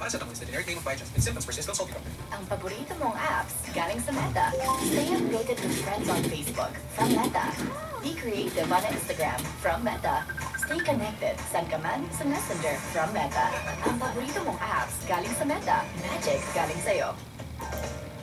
Paracetamol is the generic name of Biogest. If symptoms persist, consult your doctor. Ang paborito mong apps galing sa Meta. Stay updated with friends on Facebook from Meta. Be creative on Instagram from Meta. Stay connected saan ka man sa Messenger from Meta. Ang paborito mong apps galing sa Meta. Magic galing sa'yo.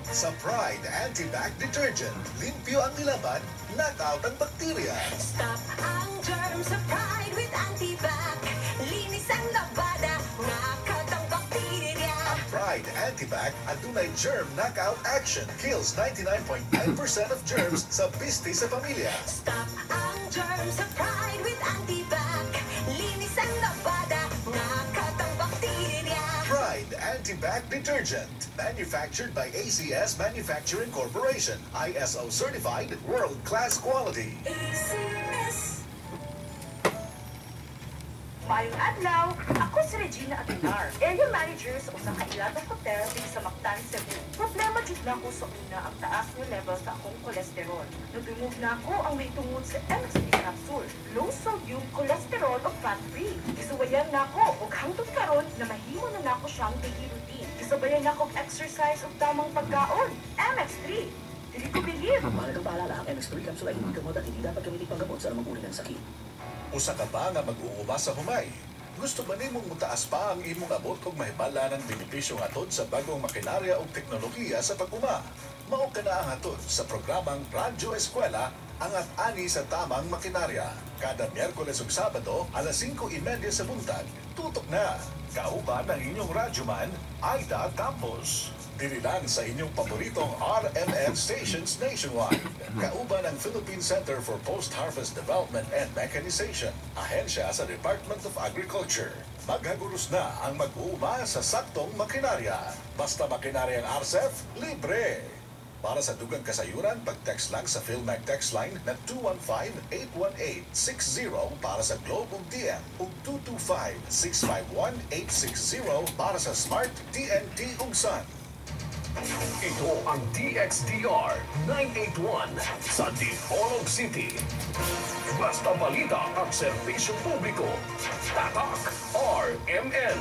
Sa Pride Anti-Bac Detergent, limpyo ang nilaban, knockout ang bakterya. Stop ang germs sa Pride with Antibac. Linis ang labada, knockout ang bakterya. Ang Pride Anti-Bac adunay germ knockout action. Kills 99.9% of germs sa bisti sa pamilya. Stop ang germs sa Pride with Antibac. Linis ang labada, knockout ang bakterya. Pride Anti-Bac Detergent. Manufactured by ACS Manufacturing Corporation. ISO certified, world-class quality. ACS. Maayong adlaw, ako si Regina Aguilar, area manager sa usa ka iladong hotel diri sa Mactan, Cebu. Problema jud nako sa una ang taas nga level sa akong kolesterol. Nadungog nako ang mahitungod sa MXP capsule, low sodium cholesterol ug fat-free. Gisuwayan nako ug hangtod karon na mahimo na nako siyang daily routine. Gisabayan nako og exercise ug tamang pagkaon. MX3. Dili ko believe. Mahalagang paalala, ang MX3 capsule ay hindi gamot at hindi dapat gamitin panggamot sa anumang uri ng sakit. Usa ka ba nga mag-uuma sa humay? Gusto ba nimong mutaas pa ang imong abot kung mahibala ng benepisyo ngatod sa bagong makinarya ug teknolohiya sa pag-uma? Mao ka na ang hatod sa programang Radyo Eskwela, angat ani sa tamang makinarya. Kada Miyerkules ug Sabado, alas 5:30 sa buntag. Tutok na! Kauban ang inyong radyoman, Aida Campos. Diri lang sa inyong paboritong RMN stations nationwide. Kauban ang Philippine Center for Post-Harvest Development and Mechanization, ahensya sa Department of Agriculture. Maghaguros na ang mag-uuma sa saktong makinarya. Basta makinarya ang RCEF, libre! Para sa dugang kasayuran, pag-text lang sa PhilMech text line na 215-818-60 para sa Globe ug TM ug 225-651-860 para sa Smart, TNT ug Sun. Ito ang DXDR 981 sa Dipolog City. Basta balita at serbisyo publiko. Tatak RMN.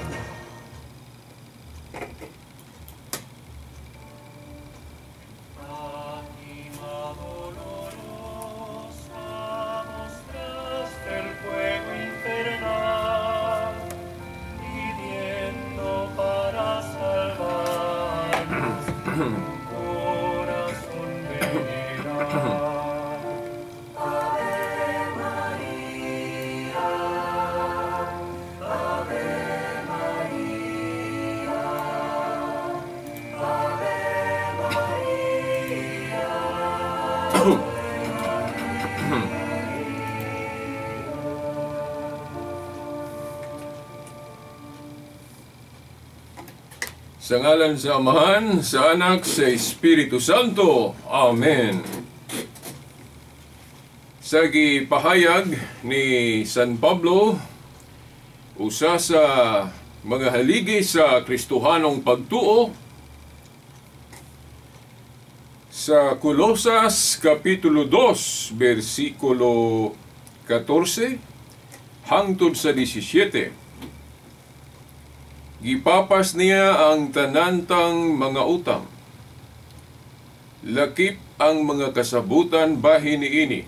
Sa ngalan sa Amahan, sa Anak, sa Espiritu Santo. Amen. Sa gipahayag ni San Pablo, usa sa mga haligi sa Kristohanong pagtuo, sa Kolosas Kapitulo 2, versikulo 14 hangtod sa 17. Gipapas niya ang tanantang mga utang. Lakip ang mga kasabutan bahin niini.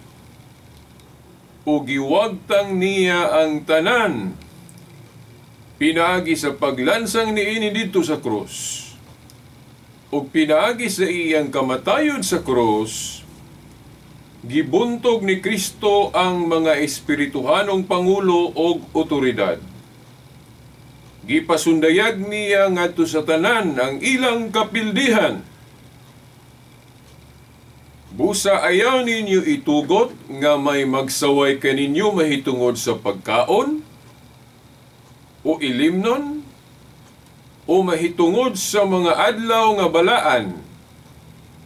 O giwagtang niya ang tanan pinaagi sa paglansang niini didto sa krus. O pinaagi sa iyang kamatayon sa krus, gibuntog ni Kristo ang mga espirituhanong pangulo og otoridad. Gipasundayag niya ngadto sa tanan ang ilang kapildihan. Busa ayaw ninyo itugot nga may magsaway kaninyo mahitungod sa pagkaon o ilimnon o mahitungod sa mga adlaw nga balaan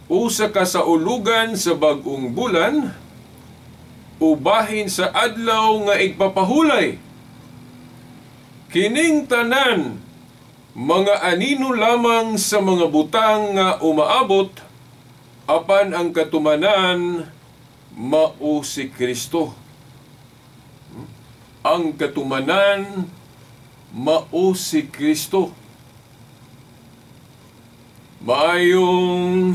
o sa kasaulugan sa bag-ong bulan o bahin sa adlaw nga igpapahulay. Kining tanan mga anino lamang sa mga butang nga umaabot, apan ang katumanan mao si Kristo. Ang katumanan mao si Kristo. Maayong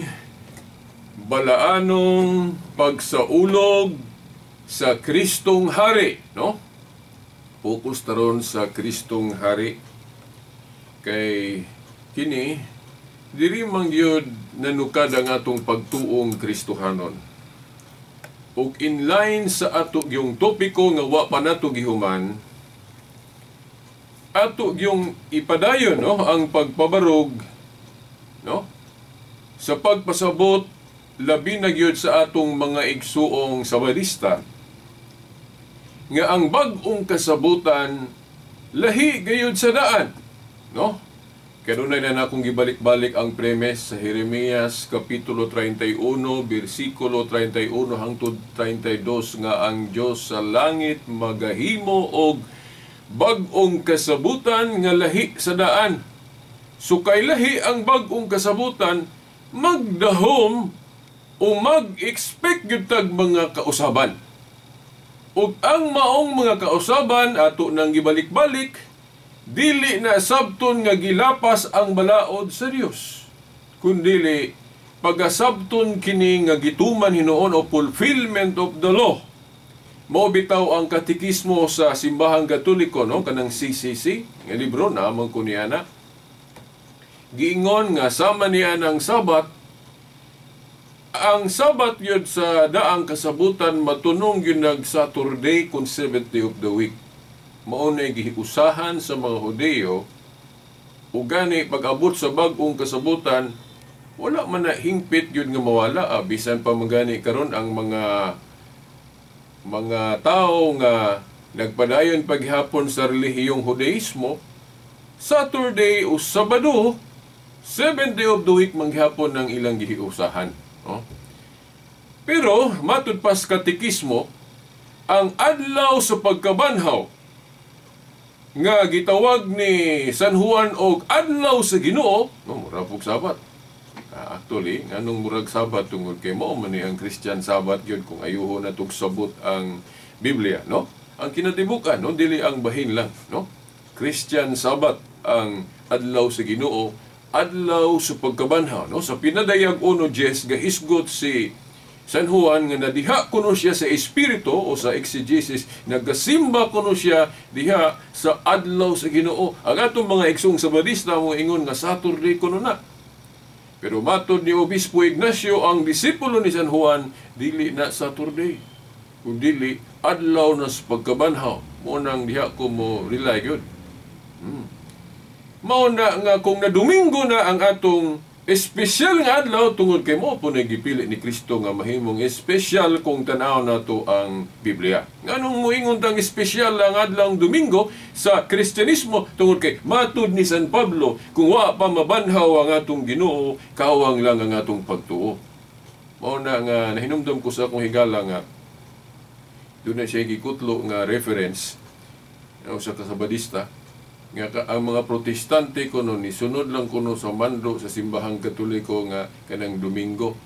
balaanong pagsaulog sa Kristong Hari, no? Focus taron sa Kristong Hari. Kay kini diri man gyud nanukad ang atong pagtuong Kristohanon. Ug inline sa ato gyung topiko nga wa pa nato gihuman, ato gyung ipadayon, no, ang pagpabarog, no, sa pagpasabot labi na gyud sa atong mga igsuong Sabadista nga ang bag-ong kasabutan lahi gayud sa daan, no? Kanunay na nakong gibalik-balik ang premise sa Jeremias Kapitulo 31, bersikulo 31 hangtod 32 nga ang Dios sa langit magahimo og bag-ong kasabutan nga lahi sa daan. So kay lahi ang bag-ong kasabutan, magdahom o mag-expect gyud tag mga kausaban. Ug ang maong mga kausaban ato nang gibalik-balik, dili na sabton nga gilapas ang balaod sa Dios, kundili pagasabton kini nga gituman hinuon o fulfillment of the law. Mao bitaw ang katikismo sa Simbahang Katoliko, no, kanang CCC nga libro na amang kuniana, giingon nga sama niya ng Sabat, ang Sabat yun sa daang kasabutan matunong yun nag Saturday kung seventh day of the week. Mao na giusahan sa mga Hudeo, ug gani pag-abot sa bag-ong kasabutan, wala man na hingpit yun nga mawala. Bisan pa magani karon ang mga tao nga nagpadayon paghapon sa relihiyong Judaismo, Saturday o Sabado, seventh day of the week manghapon ng ilang gihiusahan. No? Pero matud pa sa katikismo, ang adlaw sa pagkabanhaw nga gitawag ni San Juan og adlaw sa Ginoo, no, murag og Sabat. Actually, nganong murag Sabat tungod kay mao man ni ang Christian Sabbath gyud kung ayuho na tug sabot ang Biblia, no? Ang kinatibukan, no, dili ang bahin lang, no? Christian Sabbath ang adlaw sa Ginoo, adlaw sa pagkabanhaw, no? Sa pinadayag 1:10 gahisgot si San Juan nga nadiha kuno siya sa espiritu o sa exegesis, nagasimba kuno siya diha sa adlaw sa Ginoo. Ang atong mga igsoong Sabadista mo ingon nga Saturday kuno na. Pero matod ni Obispo Ignacio, ang disipulo ni San Juan, dili na Saturday, kundili adlaw na sa pagkabanhaw. Mo nang diha ko mo rely yun. Mao na nga kung na Domingo na ang atong espesyal nga adlaw tungod kay mo po na gipili ni Kristo nga mahimong espesyal kung tan-aw nato ang Biblia. Nganong moingon tang espesyal ang adlaw Domingo sa Kristyanismo tungod kay matud ni San Pablo kung wa pa mabanhaw ang atong Ginoo, kawang lang ang atong pagtuo. Mao na nga nahinumdom ko sa akong higala nga doon na siya gikutlo nga reference sa kasabadista nga ang mga Protestante kuno ni sunod lang kuno sa mando sa Simbahang Katoliko nga kanang Domingo.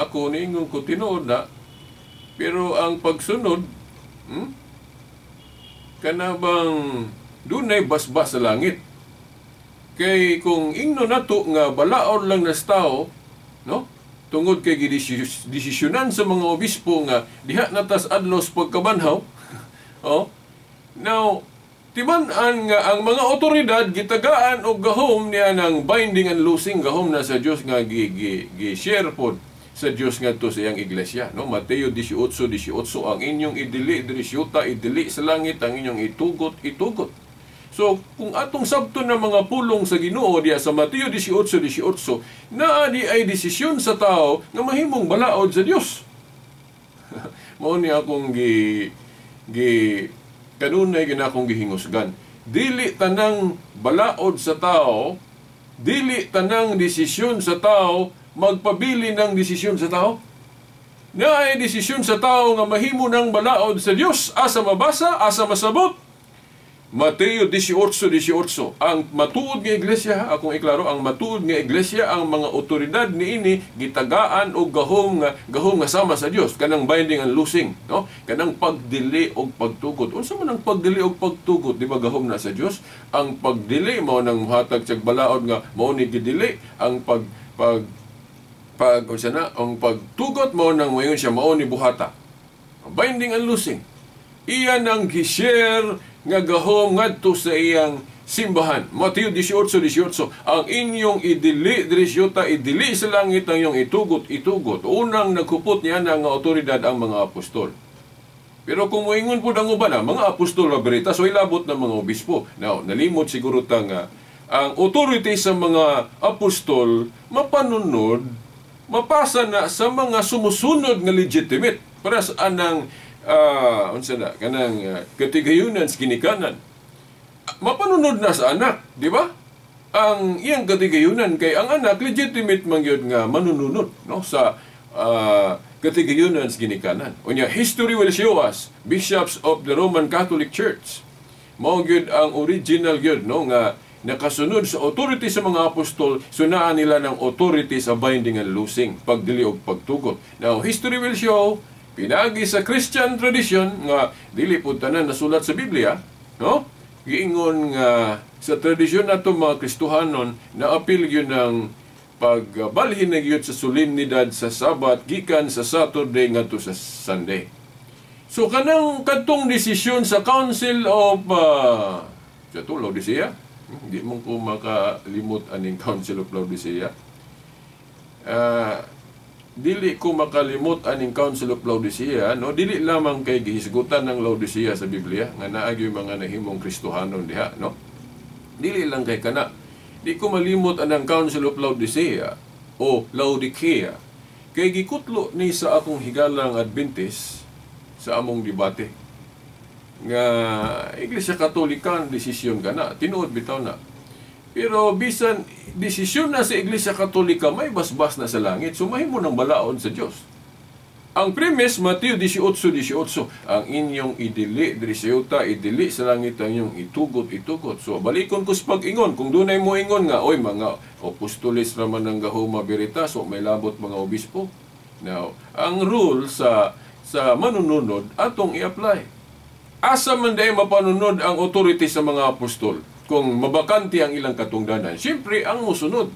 Ako niingon ko tinuod na, pero ang pagsunod, kana bang dunay basbas sa langit. Kay kung ingno nato nga balaod lang nas tao, no? Tungod kay gidesisyonan sa mga obispo nga diha natas adlaw sa pagkabanhaw. Oh. Now, timan-an nga ang mga otoridad gitagaan og gahom niya ng binding and loosing, gahom na sa Dios nga gi-share pod sa Dios ngadto sa iyang iglesia, no? Mateo 18:18, ang inyong idili diri syuta, idili sa langit, ang inyong itugot, itugot. So kung atong sabton ng mga pulong sa Ginoo diya sa Mateo 18:18, naa di ay desisyon sa tao nga mahimong balaod sa Dios. Mao ni akong gi gi kanunay ginakong gihingusgan. Dili tanang balaod sa tao, dili tanang desisyon sa tao, magpabili ng desisyon sa tao. Naay desisyon sa tao nga mahimo ng balaod sa Dios, asa mabasa, asa masabot. Mateo 18:18. Ang matuod nga iglesia, akong iklaro, ang matuod nga iglesia, ang mga otoridad niini gitagaan og gahom nga sama sa Dios, kanang binding and loosing, no? Kanang pagdili og pagtugot. Unsa man ang pagdili og pagtugot? Di ba gahom na sa Dios? Ang pagdili mao nang mohatag sa balaod nga mao ni gidili, ang pag pag pag unsa na, ang pagtugot mao nang moingon siya mao ni buhata. Binding and loosing. Iyan ang gi-share nga gahom ngadto sa iyang simbahan. Mateo 18:18, ang inyong idili diri sa idili sa langit, ang inyong itugot, itugot. Unang nagkupot niya nga otoridad ang mga apostol. Pero kung moingon pud ang uban, mga apostol ra Veritas, so ilabot ng mga obispo. Now, nalimot siguro ta nga ang authority sa mga apostol mapanunod, mapasa na sa mga sumusunod nga legitimate. Para sa anang unsa na kanang katigayunan sa ginikanan, mapanunod na sa anak, di ba? Ang iyang katigayunan kay ang anak legitimate man gyud nga manununod, no, sa katigayunan sa ginikanan. Unya, history will show us bishops of the Roman Catholic Church mao gyud ang original gyud, no, nga nakasunod sa authority sa mga apostol, sunaan nila ng authority sa binding and loosing, pagdili og pagtugot. Now, history will show pinagi sa Christian tradition nga dili pud tanan nasulat sa Biblia, no? Giingon nga sa tradisyon nato mga Kristohanon, naapil gyud ng pagbalhin na gyud sa solemnidad sa Sabat gikan sa Saturday ngadto sa Sunday. So kanang kadtong desisyon sa Council of sa to Laodicea, di mo ko makalimot aning Council of Laodicea. Dili ko makalimot aning Council of Laodicea, no, dili lamang kay gihisgutan ng Laodicea sa Biblia nga naa gyud mga nahimong Kristohanon diha, no? Dili lang kay kana. Di ko malimot anang Council of Laodicea o Laodicea kay gikutlo ni sa akong higalang Adventist sa among debate nga Iglesia Katolika ang desisyon kana, tinuod bitaw na. Pero bisan desisyon na sa Iglesia Katolika, may basbas na sa langit, so mahimo ng balaod sa Dios. Ang premise, Mateo 18:18, ang inyong idili diri sa yuta, idili sa langit, ang inyong itugot, itugot. So balikon ko sa pag-ingon, kung dunay mo ingon nga, oy mga apostoles raman ang gahoma Veritas, so may labot mga obispo. Now, ang rule sa manununod atong i-apply. Asa man day mapanunod ang authority sa mga apostol kung mabakante ang ilang katungdanan? Siyempre, ang musunod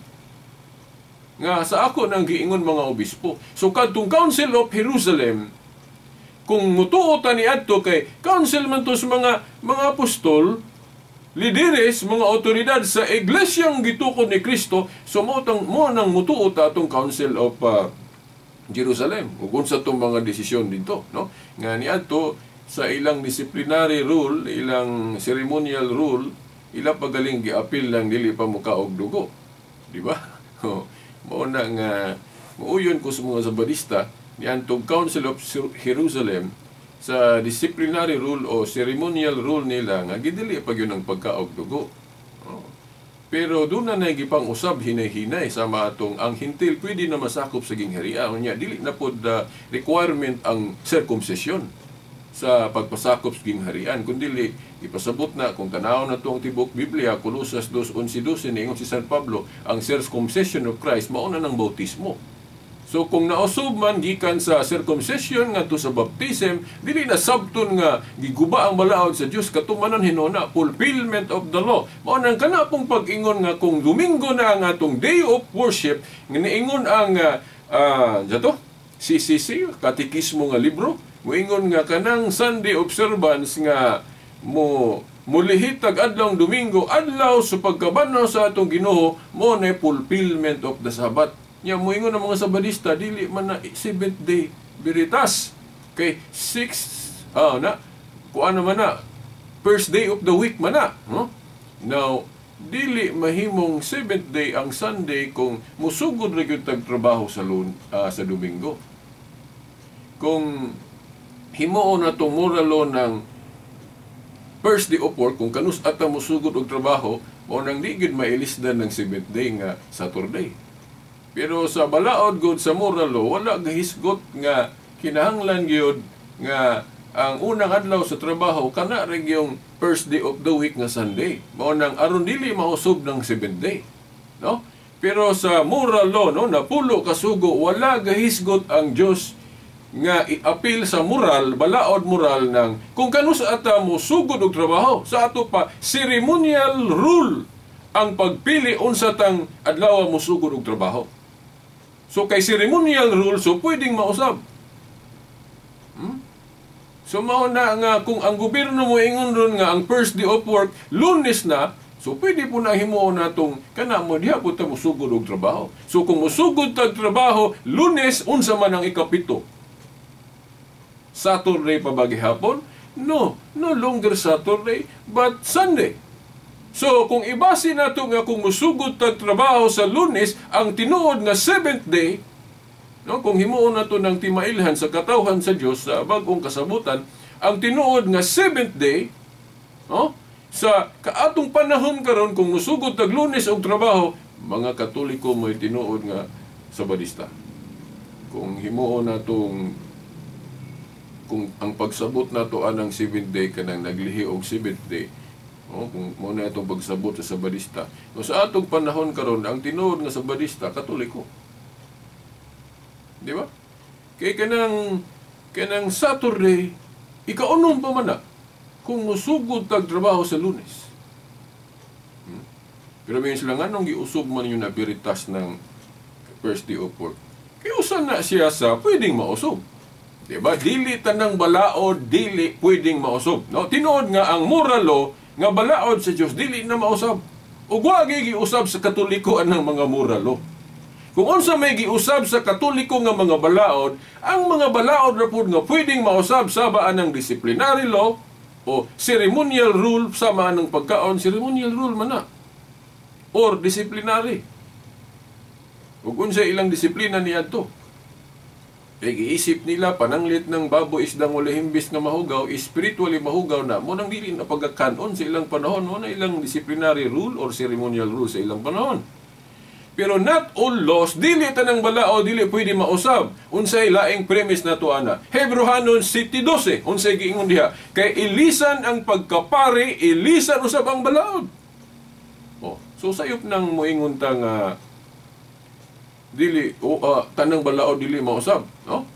nga sa ako nang giingon mga obispo. So kadtong Council of Jerusalem, kung mutuo ta niadto kay council man to sa mga apostol, lideres, mga otoridad sa iglesyang gitukod ni Kristo, so mo nang mutuo ta atong Council of Jerusalem. Ug unsa tong mga desisyon dito, no? Nga niadto sa ilang disciplinary rule, ilang ceremonial rule, ila pagaling giapil lang dili pa mukaog dugo, di ba? Mao na nga muuyon ko sa mga Sabadista niadtong Council of Jerusalem sa disciplinary rule o ceremonial rule nila nga gidili pa gyud ang pagkaog dugo. Oh. Pero doon na gipang usab hinay-hinay sama atong ang hintil pwede na masakop sa gingharian. Unya dili na pod requirement ang circumcision sa pagpasakop sa gingharian, kundi ipasabot na kung tanaw na itong tibok Biblia, Colosas 2:11-12, niingon si San Pablo, ang circumcision of Christ mauna ng bautismo. So kung nausub man gikan sa circumcision ngadto sa baptism, dili na sabton nga giguba ang balaod sa Dios, katumanan hinuna, fulfillment of the law. Mao nang kana pong pag-ingon nga kung Domingo na ang atong day of worship, nga niingon ang jato CCC, katikismo nga libro, muingon nga kanang Sunday observance nga mo mulihit tag adlawng Domingo, adlaw sa pagkabanaw sa atong Ginoo, mo na fulfillment of the Sabbath. Nya muingon ang mga Sabadista, dili man na seventh day Veritas. Kay six na kuan naman na first day of the week man na, no? Now, dili mahimong seventh day ang Sunday kung musugod ra gyud tag trabaho sa sa Domingo. Kung himuon na itong moral law ng first day of work, kung kanus ata musugod og trabaho, mao nang di gyud mailisdan ng seventh day nga Saturday. Pero sa balaod gud sa moral law, wala gahisgot nga kinahanglan gyud nga Ang unang adlaw sa trabaho kana ra yung first day of the week nga Sunday. Mao nang aron dili mausab ng seventh day, no? Pero sa moral law, no, napulo ka sugo, wala gahisgot ang Dios nga i-appeal sa moral, balaod moral ng kung kanus ata mo sugod og trabaho. Sa ato pa, ceremonial rule ang pagpili unsa tang adlaw mo sugod og trabaho. So kay ceremonial rule, so pwedeng mausab. So mao na nga kung ang gobyerno mo ingon ron nga ang first day of work Lunes na, so pwede po na himuon natong kana mo diha po ta mosugod og trabaho. So kung mosugod tag trabaho Lunes, unsa man ang ikapito? Saturday pa ba gihapon? No, no longer Saturday but Sunday. So kung ibase nato nga kung mosugod tag trabaho sa Lunes, ang tinuod nga seventh day, no, kung himuon nato ng timailhan sa katawhan sa Dios sa bag-ong kasabutan, ang tinuod nga seventh day, no, sa kaatong panahon karon kung musugod tag Lunes og trabaho, mga Katoliko mo'y tinuod nga Sabadista. Kung himuon natong kung ang pagsabot nato anang seventh day kanang naglihi og seventh day, no, kung mo na itong pagsabot sa Sabadista. No, sa atong panahon karon ang tinuod nga Sabadista Katoliko. Di ba? Kay kanang kanang Saturday ikaunom pa man na kung musugod tag trabaho sa Lunes. Pero may sila nga nung giusog man yun na biritas ng first day of work. Kaya usa na siya sa pwedeng mausog. Diba? Dili tanang balaod, dili pwedeng mausog. No? Tinuod nga ang moral law nga balaod sa Dios dili na mausab. Ug wa giusab sa Katoliko anang mga moral law. Kung unsa may giusab sa Katoliko nga mga balaod, ang mga balaod ra pud nga pwedeng mausab sama anang disciplinary law o ceremonial rule sama anang pagkaon, ceremonial rule man na. Or disciplinary. Ug unsa ilang disiplina niadto? Kay giisip nila pananglit ng baboy isdang wala himbis nga mahugaw, spiritually mahugaw na mo nang dili na pagkakanon sa ilang panahon, mo na ilang disciplinary rule or ceremonial rule sa ilang panahon. Pero not all laws, dili tanang balaod, dili pwede mausab. Unsay laing premise nato ana? Hebreohanon 7:12, unsay giingon diha? Kay ilisan ang pagkapari, ilisan usab ang balaod. Oh, so sayop nang moingon ta nga dili o tanang balaod dili mausab, no?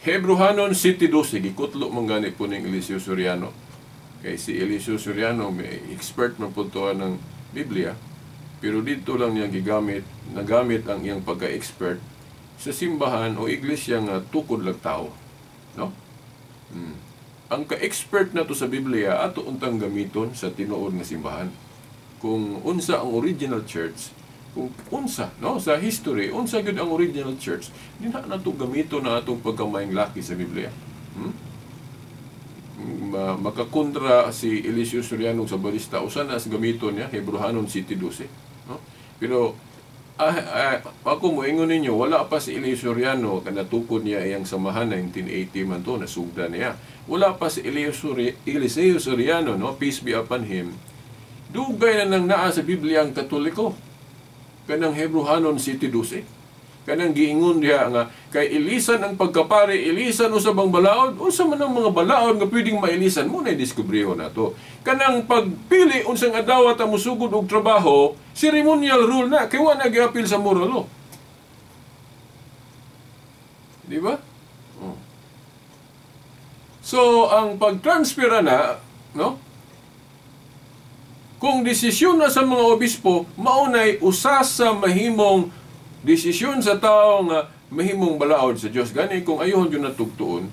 Hebreohanon 7:12, gikutlo man gani po ning Eliseo Soriano. Kay si Eliseo Soriano may expert man po to ng Biblia, pero dito lang niya gigamit, nagamit ang iyang pagka-expert sa simbahan o iglesia nga tukod lang tao, no? Ang ka-expert na to sa Biblia ato untang gamiton sa tinuod nga simbahan. Kung unsa ang original church, kung unsa, no, sa history, unsa gyud ang original church, di na nato gamito na atong pagkamaing laki sa Biblia. Makakontra si Eliseo Soriano sa Sabadista, usa na sa gamito niya, Hebreohanon 7:12, no? Pero ako moingon ninyo, wala pa si Eliseo Soriano kanatukod niya iyang samahan 1980 man to, nasugda niya. Wala pa si Eliseo Soriano, no, peace be upon him. Dugay na nang naa sa Biblia ang Katoliko. Kanang Hebreohanon 7:12. Kanang giingon diha nga kay ilisan ang pagkapari, ilisan usab ang balaod. Unsa man ang mga balaod nga pwedeng mailisan mo na diskubriho nato. Kanang pagpili unsang adlaw ta mosugod og trabaho, ceremonial rule na kay wa na giapil sa moral law. Di ba? Oh. So ang pag-transfer na, no? Kung desisyon na sa mga obispo, maunay usa sa mahimong desisyon sa tao nga mahimong balaod sa Dios. Gani kung ayuhon yun natugtuon,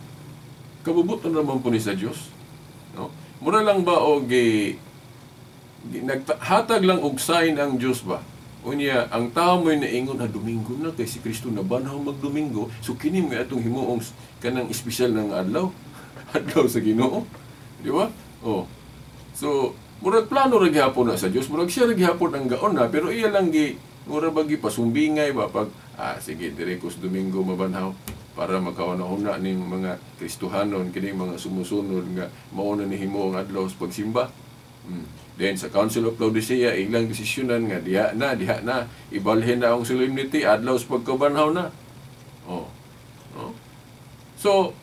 kabubuton naman po ni sa Dios, no? Mura lang ba og naghatag lang og sign ang Dios ba? Unya, ang tao mo'y naingon na Domingo na kay si Kristo nabanhaw magdomingo, so kini mo atong himuong kanang espesyal ng adlaw. Adlaw sa Ginoo. Di ba? Oh. So murag plano ra gihapon na sa Dios, murag siya ra gihapon ang gaon na, pero iya lang gi mura ba gi pasumbingay ba pag sige dire ko sa Domingo mabanhaw para makauna-una ning mga Kristohanon kining mga sumusunod nga mao na ni himo ang adlaw sa pagsimba. Then sa Council of Laodicea ilang desisyonan nga diha na ibalhin na ang solemnity adlaw sa pagkabanhaw na. Oh. No? So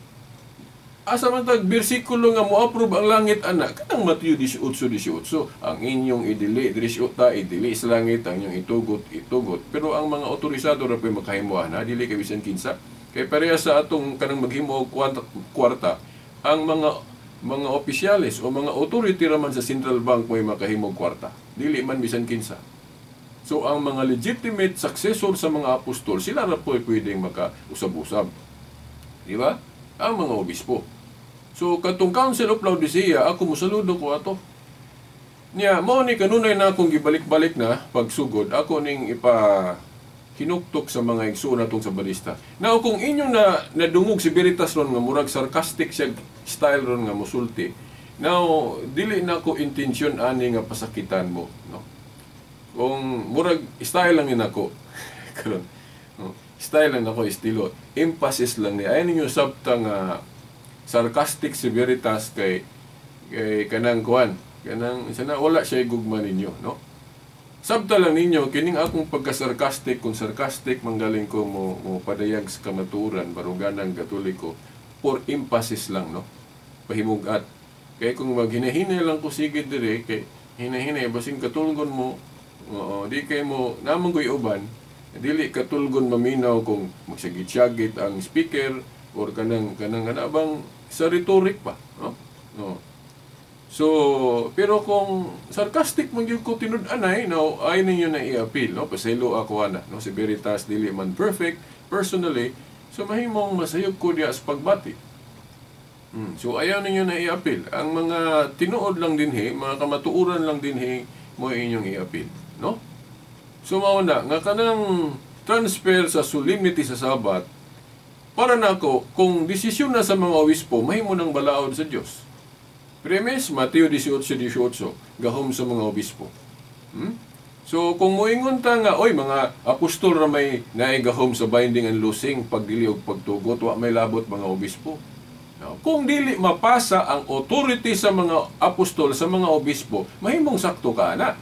Asa man tag bersikulo nga mo-approve ang langit ana? Kanang Mateo 18:18, ang inyong idili diri ta idili sa langit, ang inyong itugot itugot. Pero ang mga otorisado ra po'y makahimo ana, dili kay bisan kinsa. Kay pareha sa atong kanang maghimo og kwarta, ang mga opisyales o mga authority ra man sa central bank mo'y makahimo og kwarta. Dili man bisan kinsa. So ang mga legitimate successor sa mga apostol, sila ra po'y pwedeng makausab-usab. Di ba? Ang mga obispo. So katong Council of Laodicea, ako mosaludo ko ato. Niya, mao ni kanunay na akong gibalik-balik na pagsugod, ako ning ipa hinuktok sa mga igsuon natong Sabadista. Now, kung inyo na nadungog si Veritas ron nga murag sarcastic siya style ron nga musulti, now, dili na ko intensyon ani nga pasakitan mo, no? Kung murag style lang ni nako. Karon, no? Style lang nako, estilo. Emphasis lang ni. Ayaw ninyo sabta nga sarcastic si Veritas kay kay kanang kuan, kanang sana wala siya gugma ninyo, no? Sabta lang ninyo kining akong pagka-sarcastic, kung sarcastic manggaling ko mo padayag sa kamatuoran baruganang Katoliko, for emphasis lang, no? Pahimugat. Kay kung maghinahinay lang ko sige dire kay hinahinay basin katulgon mo, oo, di kay mo namang ko'y uban, dili katulgon maminaw kung magsagit-sagit ang speaker or kanang kanang kana bang sa rhetoric pa, no? No. So, pero kung sarcastic man gyud ko tinud-anay, now ay ninyo na i-appeal, no? Pasaylo ako ana, no? Si Veritas dili man perfect personally, so mahimong masayop ko diya sa pagbati. So ayaw ninyo na i-appeal. Ang mga tinuod lang dinhi, mga kamatuoran lang dinhi mo inyong i-appeal, no? So mao na nga kanang transfer sa solemnity sa Sabat, para nako kung desisyon na sa mga obispo, mahimo nang balaod sa Dios. Premise, Mateo 18:18, gahom sa mga obispo. So kung moingon ta nga, oy mga apostol ra may naay gahom sa binding and loosing, pagdili og pagtugot, wa may labot mga obispo. Now, kung dili mapasa ang authority sa mga apostol sa mga obispo, mahimong sakto ka ana.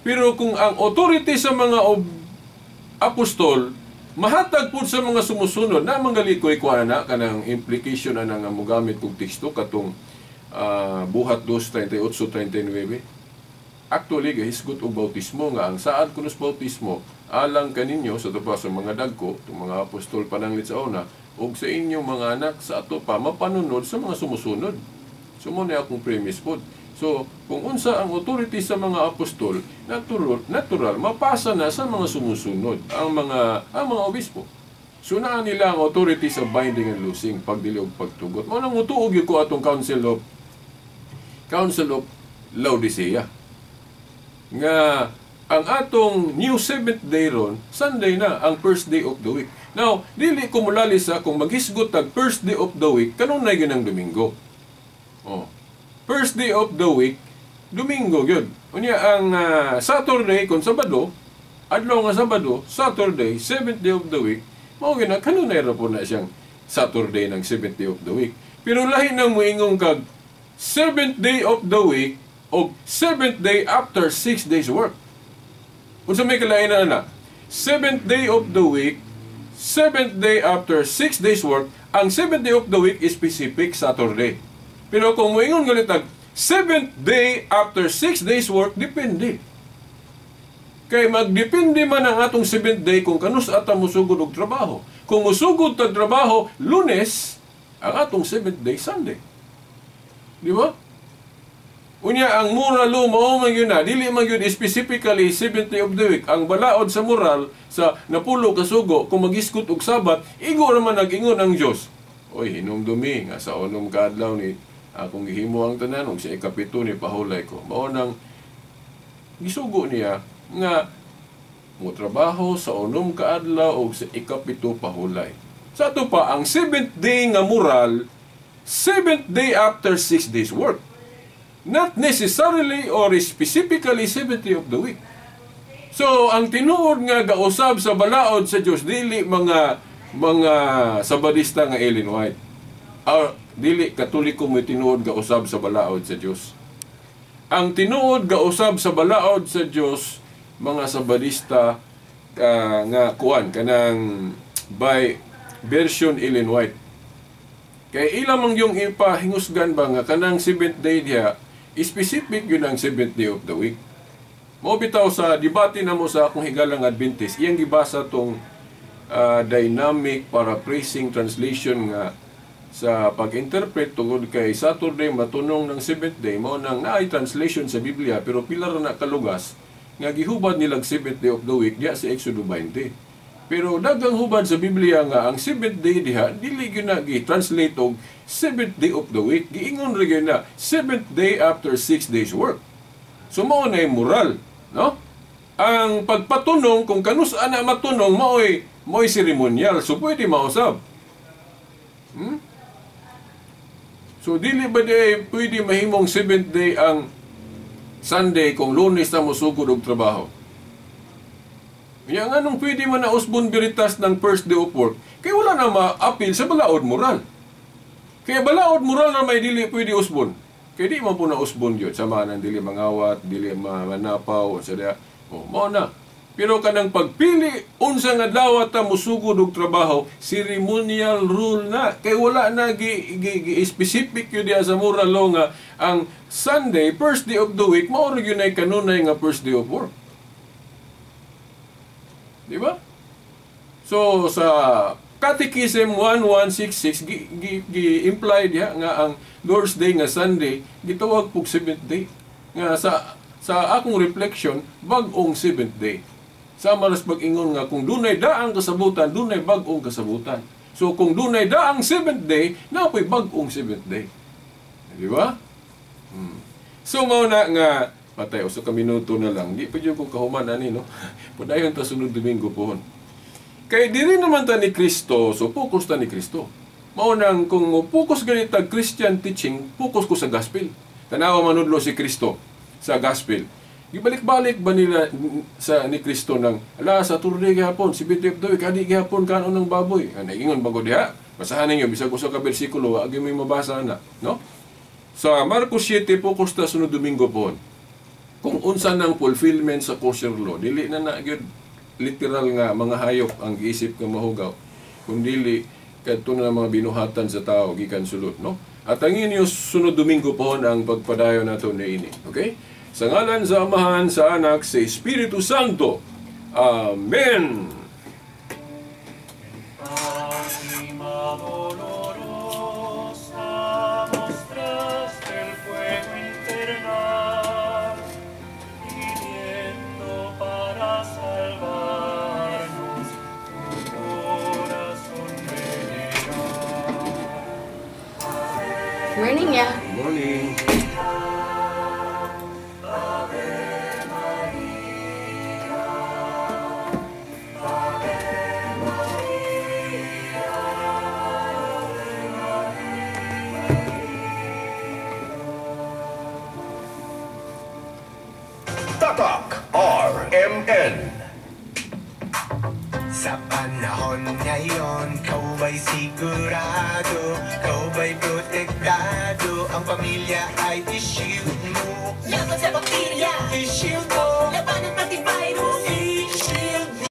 Pero kung ang authority sa mga apostol mahatag pud sa mga sumusunod, na manggali ko'y kuha na kanang implication ana nga mogamit kog teksto katong Buhat 2:38-39. Actually, gahisgot og bautismo nga ang saad kunos bautismo alang kaninyo sa ato pa sa mga dagko, itong mga apostol pananglit sa una, ug sa inyong mga anak sa ato pa mapanunod sa mga sumusunod. So mo na akong premise pod. So kung unsa ang authority sa mga apostol, natural mapasa na sa mga sumusunod ang mga obispo. So naa nila ang authority sa binding and loosing, pagdili og pagtugot. Mao nang mutuo gyud ko atong Council of Laodicea. Nga ang atong new seventh day ron, Sunday na ang first day of the week. Now, dili ko mulali sa kung maghisgot tag first day of the week, kanunay gyud ang Domingo. Oh. First day of the week, Domingo gyud. Unya ang Saturday kung Sabado, adlaw nga Sabado, Saturday, seventh day of the week, mao gyud na kanunay ra po na siyang Saturday ng seventh day of the week. Pero lahi nang moingong kag seventh day of the week o seventh day after 6 days work. Unsa may kalain na? Seventh day of the week, seventh day after 6 days work, ang seventh day of the week is specific Saturday. Pero kung moingon galit tag seventh day after 6 days work, depende. Kay magdepende man ang atong seventh day kung kanus ata musugod og trabaho. Kung musugod tag trabaho Lunes, ang atong seventh day Sunday. Di ba? Unya ang moral law mao man yun na, dili man yun specifically seventh day of the week. Ang balaod sa moral sa napulo ka sugo, kung magisgot og Sabat, igo raman nag-ingon ang Dios. Oy, hinumdumi nga sa unom ka adlaw ni akong gihimo ang tanan ug sa ikapito ni pahulay ko. Mao nang gisugo niya nga mo trabaho sa unom ka adlaw ug sa ikapito pahulay. Sa ato pa ang seventh day nga moral, seventh day after 6 days work. Not necessarily or specifically seventh day of the week. So, ang tinuod nga gausab sa balaod sa Dios dili mga Sabadista nga Ellen White. Or, dili Katoliko mo tinuod gausab sa balaod sa Dios. Ang tinuod gausab sa balaod sa Dios mga Sabadista nga kuan kanang by version Ellen White. Kay ila mang yung ipahingusgan ba nga kanang seventh day diha, specific yun ang seventh day of the week. Mao bitaw sa debate namo sa akong higalang Adventist, iyang gibasa tong dynamic paraphrasing translation nga sa pag-interpret tungod kay Saturday matunong ng seventh day, mao nang naay translation sa Biblia pero pila ra na kalugas nga gihubad nilang seventh day of the week diha sa Exodo 20. Pero daghang hubad sa Biblia nga ang seventh day diha dili gyud na gi-translate og seventh day of the week, giingon ra gyud na seventh day after 6 days work. So mao na moral, no? Ang pagpatunong kung kanus ana matunong maoy seremonyal, so pwede mausab. So dili ba di pwede mahimong seventh day ang Sunday kung Lunes na mosugod og trabaho? Kaya nga nung pwede man na usbon biritas ng first day of work, kaya wala na ma-appeal sa balaod moral. Kaya balaod moral na may dili pwede usbon. Kaya di man po na usbon yun. Sama nang dili mangawat, dili manapaw, sa diya. O, mao na. Pero kanang pagpili, unsa nga adlaw ta mosugod og trabaho, ceremonial rule na. Kaya wala na gi specific yun diya sa moral law nga ang Sunday, first day of the week, mao ra gyud ay kanunay nga first day of work. Di ba? So sa Catechism 1166 gi-imply diha nga ang Lord's Day nga Sunday gitawag pug seventh day. Nga sa akong reflection, bag-ong seventh day. Sa maras pag-ingon nga kung dunay daang kasabutan, dunay bag-ong kasabutan. So kung dunay daang seventh day, napoy bag-ong seventh day. Di ba? So mao na nga patay usa ka minuto na lang. Di pa jud ko kahuman ani, no. Padayon ta sunod Domingo pohon. Kay diri naman ta ni Kristo, so focus ta ni Kristo. Mao nang kung mo focus ganit tag Christian teaching, focus ko sa gospel. Tanawa manudlo si Kristo sa gospel. Gibalik-balik ba nila sa ni Kristo nang ala Saturday gihapon, si of the week, adi gihapon kanon ng baboy. Ana ingon bago diha. Basahan ninyo bisag usa ka bersikulo, agi may mabasa na, no? Sa Marcos 7 focus ta sunod Domingo pohon. Kung unsa nang fulfillment sa kosher law, dili na na gyud literal nga mga hayop ang giisip nga mahugaw, kundili kadto na mga binuhatan sa tao gikan sulod, no? At ang inyo sunod Domingo pohon ang pagpadayon nato niini. Okay? Sa ngalan sa Amahan, sa Anak, sa Espiritu Santo. Amen. Anima dolorosa, mostraste el fuego infernal, hiriendo para salvarnos tu corazón veneral. Morning, ya. Morning. Tatak RMN. Sa panahon ngayon, ikaw ba'y sigurado? Ikaw ba'y protektado? Ang pamilya ay i-shield mo. Laban sa bakterya, I-shield mo.